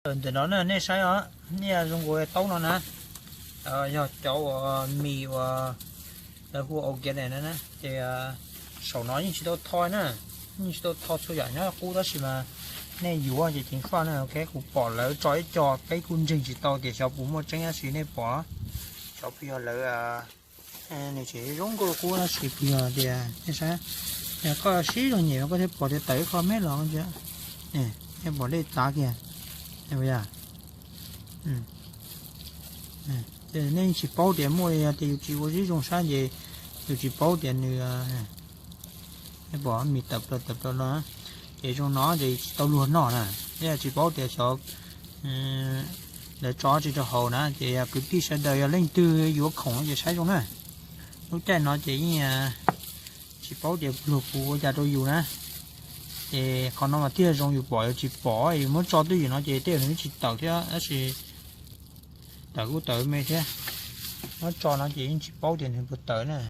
Ntawm no na nej saib os, nej zoo nkaus taub no na, yog cov uas mis uas lawv hu ua organic na, ces saum no yeej tsis tau tho na, yeej tsis tau tho txhua yam nyob qub tab sis mas nej yuav ces ceev faj na. Ok, kuv pom lawv tso ib co peb kuj ntseeg tsis tau tias xyov puas muaj tseeb tab sis nej pom, xyov puas yog lawv, nws tseem zoo nkauj qub tab sis puas yog tias, nej saib, yog koj sib zog nyem koj thiaj pom tias tawm ib qho me los, nej pom dej txav kiag, nej tsis paub tias muaj li, yog tias yus tsis ua zoo saib ces yus tsis paub tias nws, nej pom mis tawm plaws tawm plaws los, ces zoo no ces tsis tau luag noj na. Yog tsis paub tias xyov lawv tso tsi rau hauv na, ces yog kwv tij sawv daws yog leej twg yuav khoom ces saib zoo na. Lub caij no ces yeej tsis paub tias luag puas ua cas rau yus na. Ces qhov no mas thiaj zoo, yus pom yus tsis pom, yus muab tso twj ywm no ces tej zaum nws tsis tawm thiab tab sis tawm kuj tawm me thiab. Muab tso no ces yeej tsis paub tias nws puas tawm na.